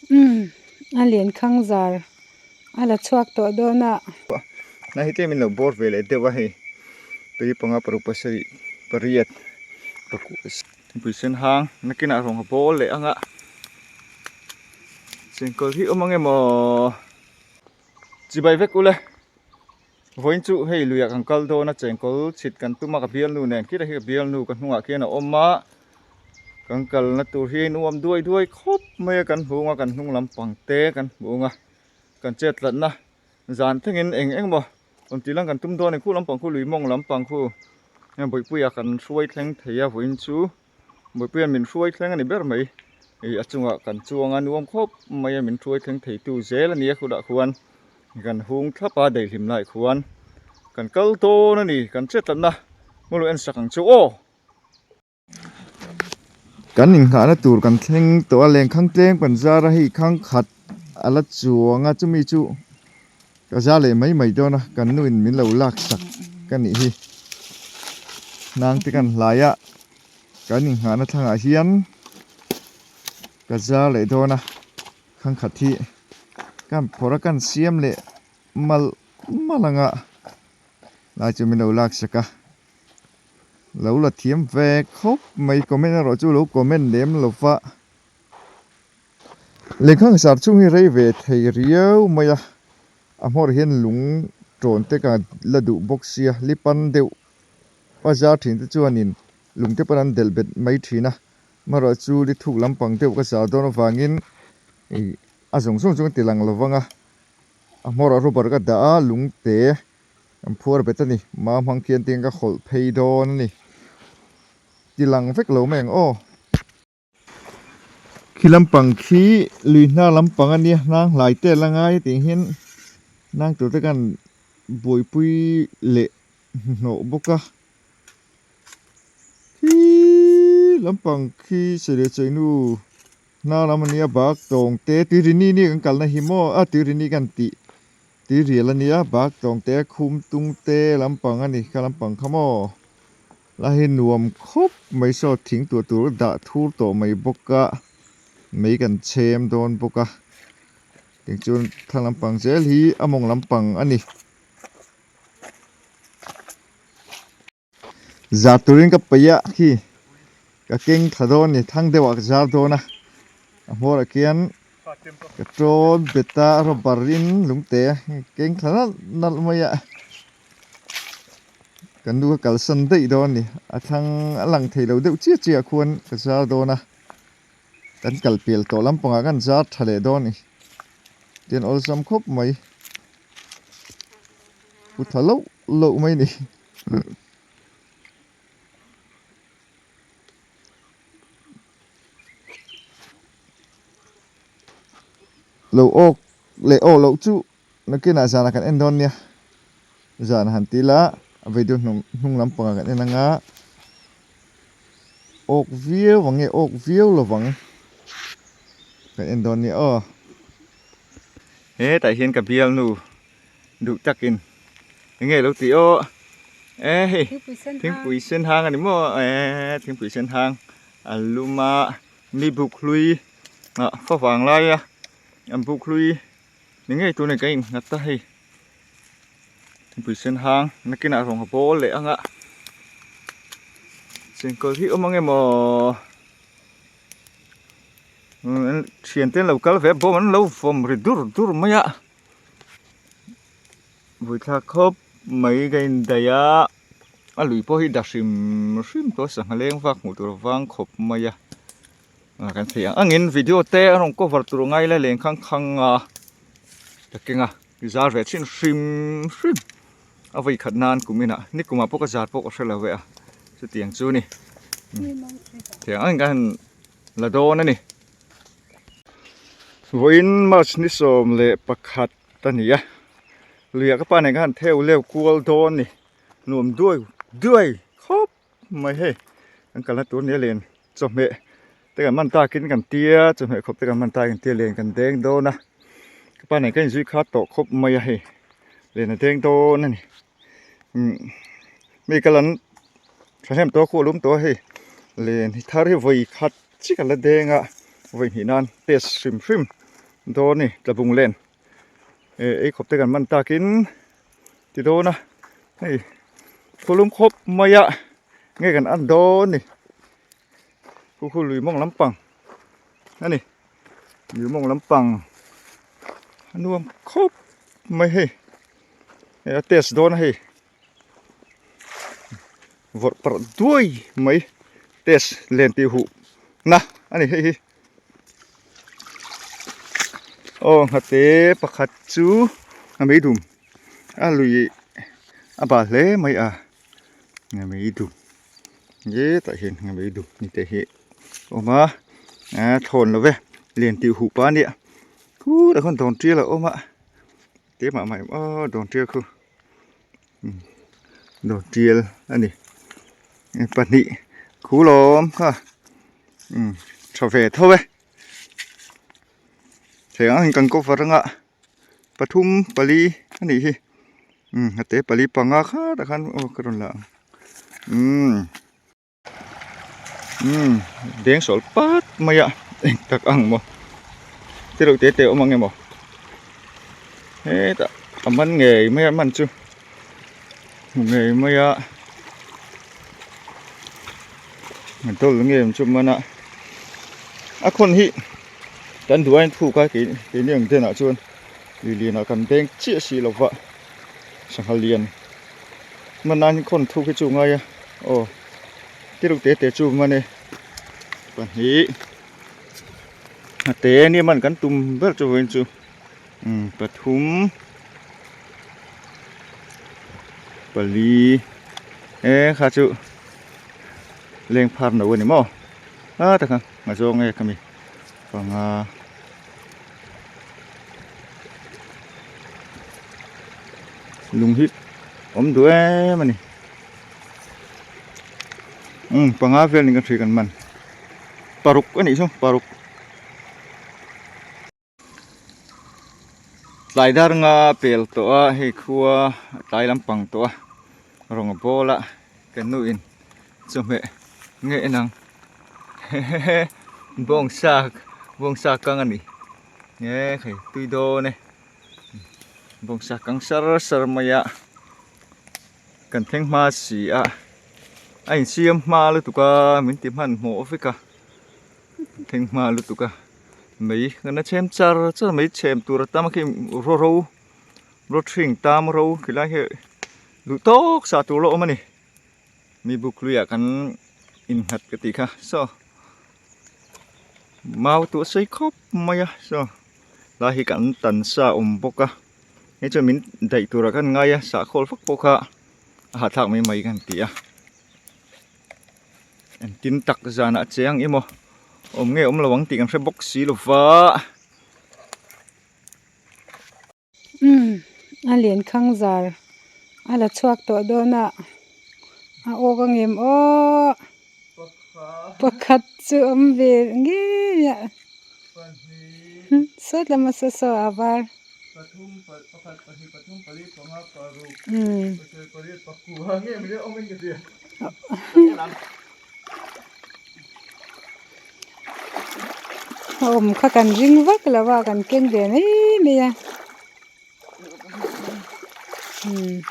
Umm a lenkhang zar a la chhuak tawh dawn a. Na hi tlem in lo bawr ve leh deuh a hei tui panga paruk pasarih pariat pakua thingpui sen hang nakinah rawng a bawl leh ang a chengkawl hi awm ang emaw chibai vek ule. Vawiin chu hei luiah kan kal dawn a chengkawl chhit kan tum a ka bialnu nen khirah hi ka bialnu ka hnungah khian a awm a kan kalna tur hi a innuam duai duai khawp mai a kan hung a kan hnung lampang te kan hmuh a kan chet tlatna zan thlengin eng eng emaw rawn tih lang kan tum dawn a ni khu lampang khu lui mawng lampang khu bawihpuia kan hruai thleng thei a vawiin chu bawihpuia min hruai thleng a ni ber mai ih a chungah kan chuang a nuam khawp mai a min hruai thleng thei tu zel a ni a khutah khuan kan hung thlap a daihlim lai khuan kan kal dawn a ni kan chet tlatna hmawlh en sak ang chu aw. Kan inghahna tur kan thleng tawh a lengkhang tlem kan zar a hei khang khat a la chuang a chumi chu ka zar leh mai mai dawn a kan nu in min lo lak sak ka nih hi hnang te kan hlai a kan inghahna thlangah hian ka zar leh dawn a khang khat hi kan phawrh a kan siam leh malh malh ang a lai chu min lo lak sak a. Lo la thiam ve khawp mai comment erawh chu lo comment lem lo va. Lengkhang sar chhung hi rei ve thei riau mai a, a hmawr hian lung tawn te ka la duh bawk sia, lipan deuh a zar thin te chuanin lung te pawn an delh bet mai thin a, amaherawh chu li thuk lampang deuh ka zar dawn avangin ih a zawng zawng chu ka ti lang lo vang a, a hmawrah rubber ka dah a lung te. Kan phuar bet a ni. Mau hmang khian tiang ka hawlh phei dawn a ni. Ti lang vek lo mai ang aw. Khi lampang khi lui hnar lampang a nia, hnang hlai te la ngai a tih hian hnang tur te khan buaipui leh hnuhnawh bawk a. Khi lampang khi sawi leh sawi nu hnar lam a nia bak tawng te tuirini ni kan kalna hi maw a tuirini kan tih. Tui rial a nia, bak tlawng te, khum tung te lampang a ni, kha lampang kha maw la hi nuam khawp mai saw thing tuah tur dah thur tawh mai bawk a, mei kan chhem dawn bawk a, tiang chuan thlang lampang zel hi a mawng lampang a ni. Zar turin ka peih a khi ka keng thla dawn a ni thlang deuh ah ka zar dawn a a hmawr ah khian ka tawn bet a rubber in lungte keng thla nalh nalh mai a ka nu ka kalsan daih dawn a ni a thlang a lang thei lo deuh chiah chiah ah khuan ka zar dawn a kan kal pial tawh lampang ah khan zar tha leh dawn a ni tian awlsam khawp mai pu thla loh loh mai a ni. Lo awk leh awk loh chu nakinah zanah kan en dawn nia zanah han ti ila a video hnung hnung lampangah kan en anga awk viau ang nge awk viau lovang kan en dawn nia aw. Hetah hian ka bialnu duh takin enge lo tih aw e hei thingpui sen hang ani maw e thingpui sen hang a lum a mi buk hlui ah fa vang lai a an buk hlui ni ngei tur a ni ka innghat a hei thingpui sen hang nakinah rawng a bawl leh ang a chengkawl hi awm ang emaw. Thiante an lo kal ve a bawm an lo vawm ri dur dur mai a vawi thlak khawp mai ka indaih a a lui pawh hi da hrim hrim tawh a sangha leng vak hmuh tur a vang khawp mai a ah kan theih ang angin video te a rawn cover tur ngai la leng khang khang a ka keng a zar ve chhin hrim hrim a vawi khat nan kum inah nikum ah pawh ka zar pawh ka hre lo ve a chutiang chu a ni theih ang angin ka han la dawn a ni. Vawiin March ni 11 a ni a, luiah ka pa nen khan theu leu kual dawn a ni, nuam duai duai khawp mai hei kan kalna tur nia len chawhmeh te kan man takin kan tia chawhmeh khawp te kan man takin tia len kan deng dawn a, ka pa nen ka inzui khat tawh khawp mai a hei len a deng dawn a ni. Mi kal an thahnem tawh a khuh lum tawh a hei len hi thar hi vawi khat chiah a la deng a vawi hnih nan test hrim hrim. dawn a ni tlabung len eh ei khawp te kan man takin ti dawn a hei khawlum khawp mai a nge kan an dawn a ni khu khu lui mawng lampang a ni lui mawng lampang a nuam khawp mai hei hei a test dawn a hei. Vawrh parh duai mai test len tih huh na a ni hei hi aw nghate pakhat chu a mei dum a lui a bal hle mai a a mei dum hetah hian a mei dum ni te hi a awm a thlawn lo ve len tih huh pah a nia khutah khuan dawn tial a awm a keimah mai aw dawn tial khu. Dawr tial a ni pahnih khulawm kha tha ve tho e thei ang in kan cover anga pathum pali a nih hi a te pali panga kha tah khan aw ka rawn la ang umm. Umm deng sawl pat mai a eng tak ang maw te reuh te te awm ang emaw hetah a man ngei mai a man chu hmu ngei mai a a dawl nge awm chu man a a khawn hi kan duh aiin thuk a keini ang denah chuan lui lianah kan deng chiah si lova sangha lian. Hman nan khawn thuk hi chu ngai a aw ti reuh te te chu hman e pahnih a te nia man kan tum ber chu vawiin chu umm pathum pali e kha chu leng phar no a ni maw a tak ang a zawng e khami panga. Lung hi awm duh em a ni umm panga vel ni ka hria kan man paruk a nih chu paruk tlai dar nga pel tawh a hei khua tlai lampang tawh a rawng a bawl a ka nu in chawhmeh nge en ang hehehe bawngsa bawngsa kang a ni nge hei tui dawn e. Bawngsa kang sar sar mai a kan thleng hma si a a insiam hma lutuk a min ti hmanhmawh vek a thleng hma lutuk a mei kan la chhem char char mai chhem tur a tam a khi ro ro ro hring tam ro khilai hi duh tawk sah tur la awm a ni mi buk hluiah kan innghat ka tih kha saw mau tuah sei khawp mai a saw lai hi kan tan sa awm bawk a hei chuan min daih turah khan ngai a sahkhawl vak pawh kha a hahthlak mai mai kan ti a engtin tak zanah cheng emaw awm nge awm lo ang tih kan hre bawk si lo va. Umm a lenkhang zar a la chhuak tawh dawn a a awk ang em aw pakhat chu awm ve ngei a sawt lama saw saw a var umm. A awm kha kan ring vak lo a kan keng ve mai mai a umm.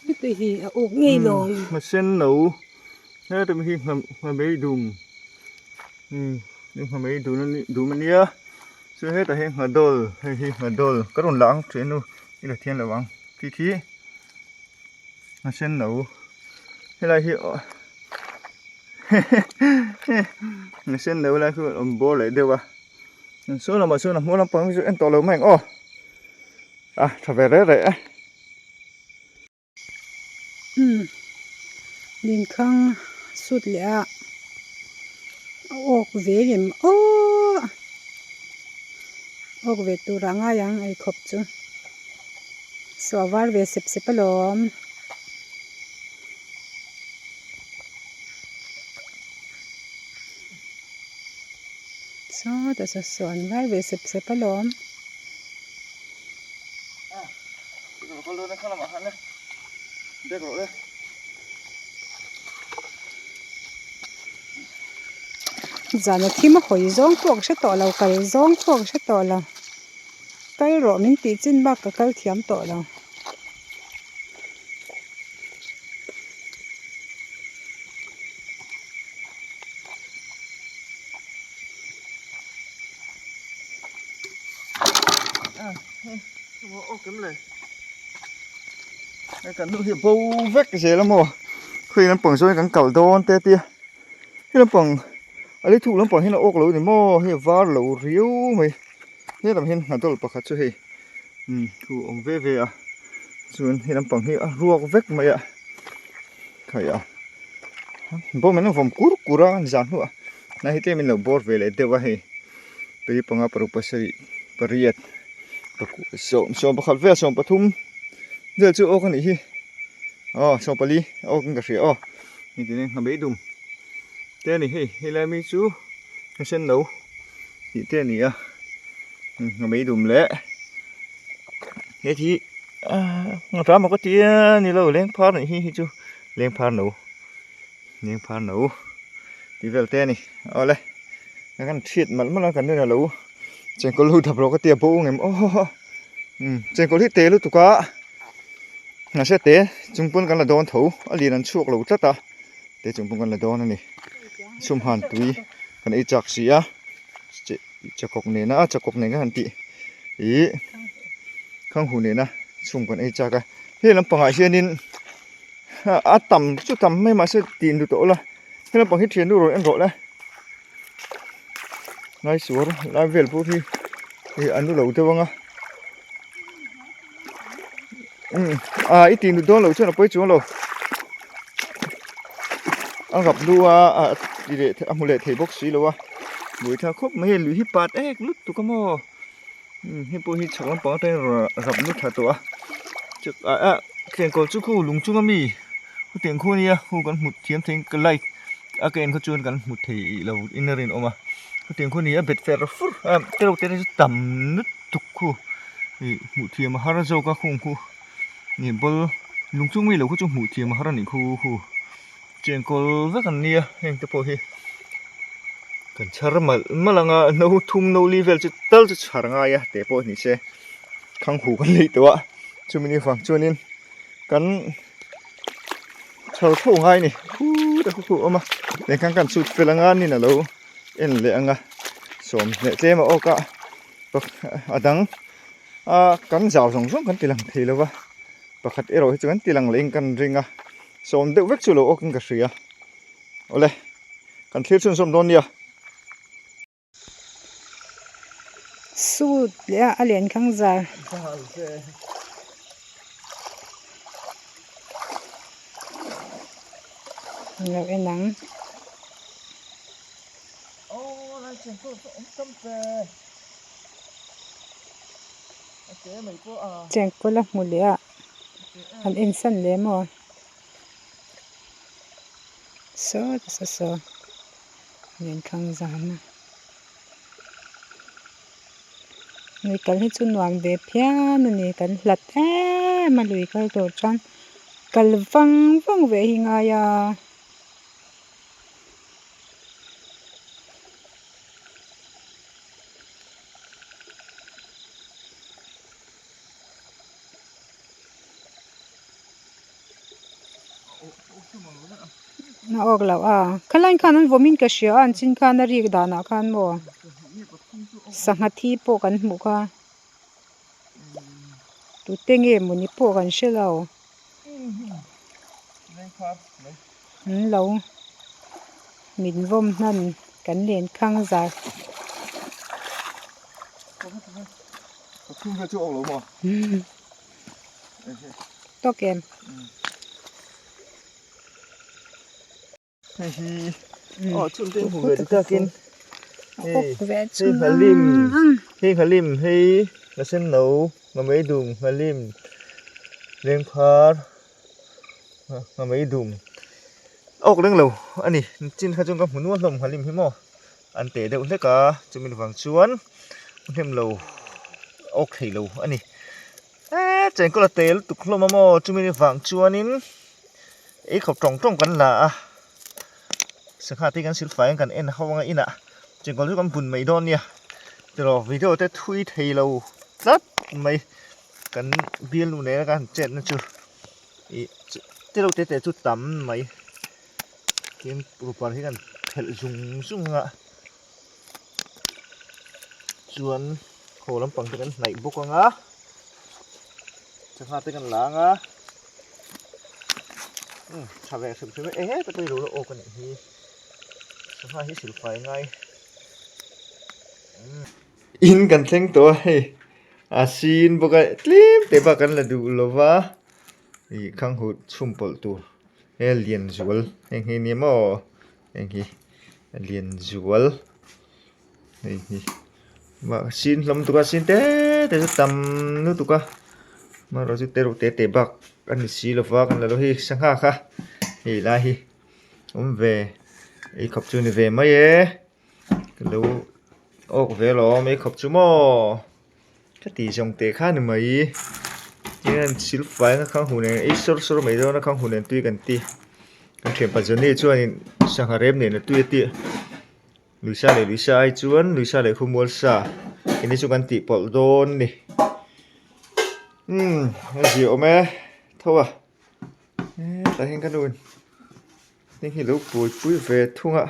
Heti hi a uk ngei lo. Hma sen lo heti hi hma mei dum hma mei dum a dum a nia chuan hetah hian hma dawl hei hi hma dawl ka rawn lah ang tih nu i la thiam lo ang khi khi hma sen lo helai hi hma sen lo lai khu a awm bawr leh deuh a saw lamah chuan a hma lampang hi chu en tawh lo mai ang aw. A tha ve reh reh e. Umm linkhang sut leh a a awk ve em aww awk ve tur ah ngai ang ei khawp chu saw var ve sep sep alawm. Sawtah saw saw an var ve sep sep alawm. Zan a thim a hawi zawng pawh ka hre tawh lo kal zawng pawh ka hre tawh lo kal rawh min tih chin bak ka kal thiam tawh lo. Kan nu hi bo vek zel a maw khawi lampang zawngin kan kal dawn te tia he lampang a lei thuk lampang hian a awk lo a ni maw hei a var lo riau mai helam hian hnadawlh pakhat chu hei umm thu a awm ve ve a chuan he lampang hi a ruak vek mai a khai a bawm in a vawm kur kur a zan hnuah hnai hi tlem in lo bawr ve leh deuh a hei pali panga paruk pasarih pariat sawm sawm pakhat vel sawm pathum vel chu awk a nih hi aw sawm pali awk in ka hria aw hei ti hian hmei dum te a ni hei helai mi chu a sen lo tih te a ni a hmei dum leh he thi ahh ram ka ti a ni lo lengphar nih hi hei chu lengphar no lengphar no tih vel te a ni awle kan hriat malh malh a kan rin alo chengkawl hu dap rawh ka tia bo ngem aw chengkawl hi te lutuk a mahse te chung pawn kan la dawn tho a lian an chhuak lo tlat a te chung pawn kan la dawn a ni sumhan tui kan ei chak si a chakawk nena chakawk nen kha han tih ih khanghu nena chhung kan ei chak a hei lampangah hianin a tam chu tam mai mahse tih nu tawh la hei lampang hi thian nu rawn en rawh le lai suar lai vel pawh hi ih an lu lo deuh ang a umm ah i tih nu dawn loh chuan a pawi chuang lo a rap lu a ah ti leh a hmu leh thei bawk si lo a buaithlak khawp mai a lui hi pat ek lutuk a maw umm hei pawh hi chhak lampang atangin rap lu tha tawh a chak ah ah tlenkawl chu khu lung chunga mi hetiang khu ania khu kan hmu thiam thei ka light a ka en kha chuan kan hmu thei lo in a rinawm a hetiang khu ania a bet fer fur a tereuh te chu tam lutuk khu ih hmuh thiam a har zawk a khung khu ih ball lung chung mi lo khu chu hmuh thiam a har a nih khu khu chengkawl vek an nia heng te pawh hi kan chhar malh malh ang a no thum no li vel chu tal chu chhar ngai a teh pawh ni se khang hu kan lei tawh a chumi ni vang chuanin kan chhar tho ngai a ni khut a khu khu a awm a eng khan chhut fel anga nin alo en leh ang a sawm leh tlem a awk a a dang a kan zau zawng zawng kan ti lang thei lo va pakhat erawh hi chu kan ti lang leh in kan ring a sawm deuh vek chu lo awk in ka hria awle kan thlir chhunzawm dawn nia. Suit leh a a len khang zar. Lo en ang. Chengkawl a hmu leh a an en san leh maw saw saw saw lenkhang zan a lui kal hi chu nuam ve phian a ni kan hlat em a lui kal tur chuan kal vang vang ve hi ngai a. A awk loh a khalai khan an vawm in ka hria a an chin khan a rik danah khan maw sangha thi pawh kan hmuh kha tute nge mawni pawh kan hre lo an lo min vawm hnan kan len khang zar. Tawk em. Hei hi aw chhun te hmu ve takin hei hei nghalim hei nghalim hei la sen no nghamei dum nghalim lengphar nghamei dum awk leng lo a ni chin kha chuan ka hmu nual hlawm nghalim hi maw. an teh deuh hlek a chumi vang chuan hnem lo awk thei lo a ni eee chengkawl a tel tuk hlawm a maw chumi vang chuanin ei khawp tawng tawng kan la a sangha te kan silfai in kan en ho anga inah chengkawl chu kan bun mai dawn nia tiraw video te thui thei lo tlat mai kan bialnu nena kan han chetna chu ih te reuh te te chu tam mai. Tin rupar hi kan phelh zung zung a chuan haw lampang te kan hnaih bawk ang a sangha te kan la ang a umm tha ve hrim hrim e ehe ta pawh hi lo la awk a nih hi sangha hi silfai ngai in kan thleng tawh a hei a sin bawk a tlem te bak kan la duh lo va ih khang huh chhum pawlh tur. He Lianzual heng hi nia maw heng hi Lianzual hei hi mah sin hlawm tuk a sin te te chu tam lutuk a amaherawh chu te reuh te te bak a ni si lova kan la lo hei sangha kha hei lai hi awm ve ei khawp chu ni ve mai e ka lo awk ve alawm ei khawp chu maw. Ka tih zawng teh kha ni mai hian silfai na khang huh nen ei sawr sawr mai dawn a khang huh nen tui kan ti kan thianpa Johnny chuanin sangha rep nen a tui a tih Luisa leh Luisa ai chuan Luisa leh khawmual sa enge chu kan tih pawlh dawn a ni umm a zia awm e tho a hetah hian ka nu in heng hi lo buaipui ve thung a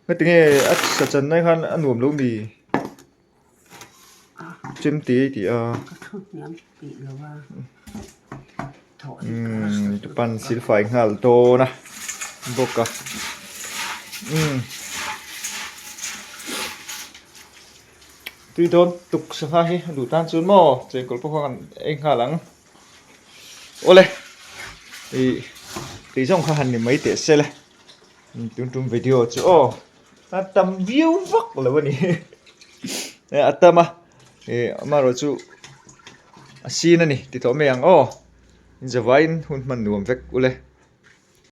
heti nge a sa chan lai khan a nuam lo mi. Chemte a tih a umm pan silfai nghal dawn a bawk a umm tui dawn tuk sangha hi a duh tan chuan maw chengkawl pawh kha kan ei nghal ang awle ih tih zawng kha han ni mai teh se le tun tum video chu aw. A tam viau vak lo a ni a tam a ih amaherawh chu a sin a ni ti tawh mai ang aw in zavaiin hun hman nuam vek ule.